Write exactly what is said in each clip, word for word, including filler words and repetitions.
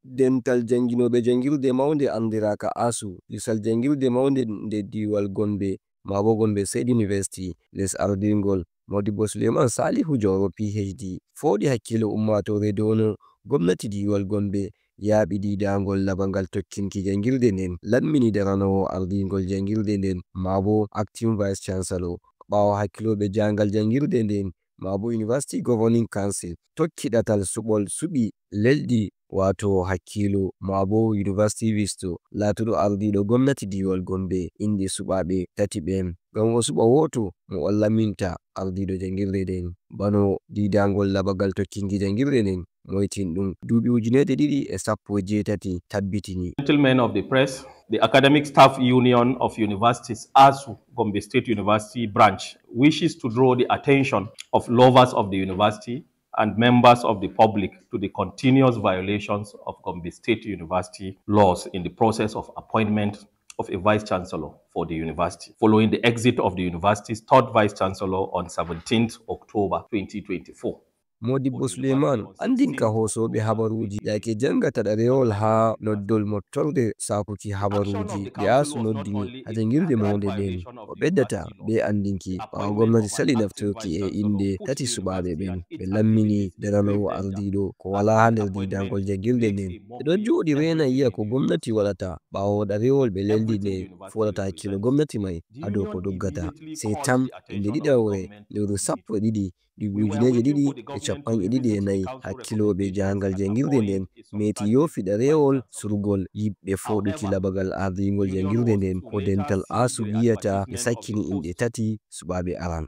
Dental jannginooɓe janngirde mawnde anndiraaka asu, lisal janngirde mawnde nde diiwal Gombe, maa bo Gombe State University, les ardiingol Modibbo Suleiman Salihu Jawro, P H D, fooɗi hakkiilo ummaatoore dow no gomnati diiwal Gombe yaaɓi diidaangol labangal tokkinki janngirde nden, lammini daranoowo ardiingol janngirde nden, maa bo acting vice chancellor, ɓaawo hakkilooɓe jaangal janngirde nden, maa bo University Governing Council, tokki ɗatal suɓol suɓi lelɗi, waato hakkiilo, maa bo University Visto, laatuɗo ardiiɗo gomnati diiwal Gombe, inɗe suɓaaɓe tati ɓen. Ngam o suɓa wooto mo o laminta ardiiɗo janngirde nden. Bano diidaangol labangal tokkinki janngirde nden, moytinɗum duuɓi ujineeje ɗiɗi e sappo e jeetati tabbitini. Gentlemen of the press, the Academic Staff Union of Universities, asu, Gombe State University Branch, wishes to draw the attention of lovers of the university and members of the public to the continuous violations of Gombe State University laws in the process of appointment of a vice chancellor for the university, following the exit of the university's third vice chancellor on seventeenth October twenty twenty-four. Modibbo Suleiman anndinka hoosooɓe habaruuji yaake janngata ɗareewol haa noddol mottorde saakuki habaruuji ɗe asu noddini haa janngirde mawnde nden. O ɓeddata bee anndinki ɓaawo gomnati sali naftorki e inɗe tati suɓaaɓe ɓen. Ɓe lammini daranoowo ardiiɗo ko walaa haa nder diidaangol janngirde nden. Ɓe ɗon jooɗi reena yi'a ko gomnati waɗata ɓaawo ɗareewol ɓe leldi nde fooɗata hakkiilo gomnati may haa dow ko doggata. Sey tan inde ɗiɗawre lewru sappo e ɗiɗi duuɓi ujineeje ɗiɗi e cappanɗe ɗiɗi e nayi, hakkilooɓe jahangal janngirde nden meeti yoofi ɗareewol surgol yiɗɓe fooɗuki labagal ardiingol janngirde nden ko dental asu wiyata ɓe sakkini inɗe tati suɓaaɓe aran.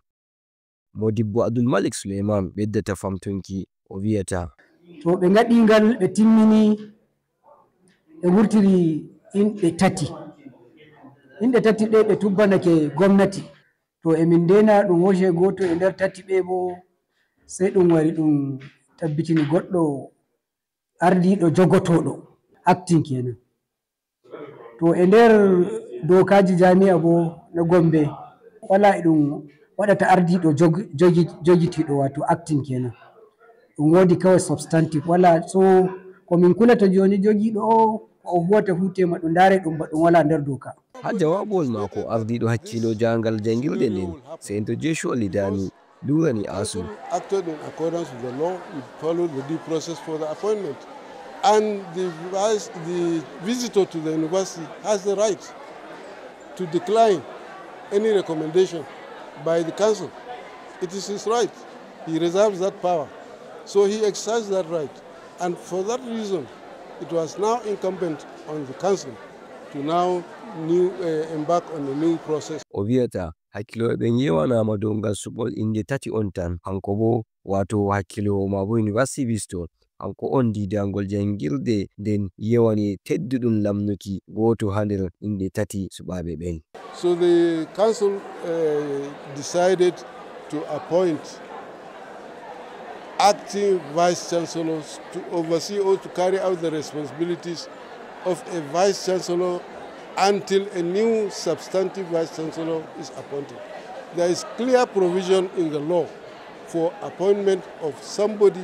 Modibbo Abdul Malik Suleiman ɓeddata famtunki, o wiyata. To ɓe ngaɗi ngal, ɓe timmini, ɓe wurtiri inɗe tati. Inɗe tati ɗe ɓe tubbanake gomnati. To e min ndena ɗum hoce gooto e nder tati ɓe bo, sey ɗum wari ɗum tabbitini goɗɗo ardiiɗo jogotooɗo, acting kenan. To e nder dookaaji jami'a bo na Gombe, wala e ɗum waɗata ardiiɗo jog-, jogi-, jogitiiɗo, wato acting kenan. Ɗum woodi kawai substantive. Wala, so ko min kulata jooni jogiiɗo o, ko o huwata fuu tema ɗum ndaare ɗum ba ɗum wala nder dooka. Haa jawaabuwol maako, ardiiɗo hakkiilo jaangal janngirde nden, Seento Joshua Lidami, luurani asu. Acted in accordance with the law, we followed the due process for the appointment. And the vice, the visitor to the university has the right to decline any recommendation by the council. It is his right. He reserves that power. So he exercised that right. And for that reason, it was now incumbent on the council to now new, uh, embark on a new process. O wiyata, hakkilooɓe ɓen yewanaama dow ngal suɓol innde tati on tan. Kanko boo, waato hakkiloowo maa boo university visitor, kanko on diidaangol janngirde nden yewani tedduɗum lamnuki gooto haa nder innde tati suɓaaɓe ɓen. So the council, uh, decided to appoint acting vice chancellors to oversee or to carry out the responsibilities of a vice chancellor until a new substantive vice chancellor is appointed. There is clear provision in the law for appointment of somebody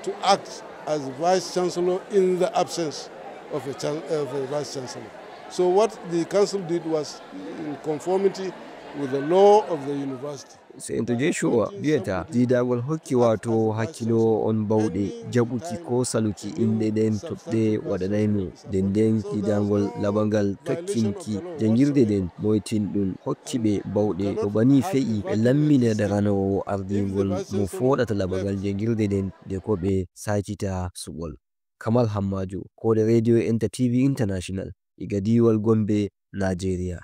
to act as vice chancellor in the absence of a chan-, of a vice chancellor. So what the council did was in conformity with the law of the university. Seento Joshua wiyata diidaangol hokki waato hakkiloowo on bawɗe jaɓuki koo saluki inɗe ɗen toɗɗe waɗanay mo. Nden nden diidaangol labangal tokkinki janngirde nden moytinɗum hokki ɓe bawɗe. To banii fe'i, ɓe lammina daranoowo ardiingol mo fooɗata labangal janngirde nden nde ko ɓe saakita suɓol. Kamal Hammaajo, koode Radio Enter T V International, iga diiwal Gombe, Najeriya.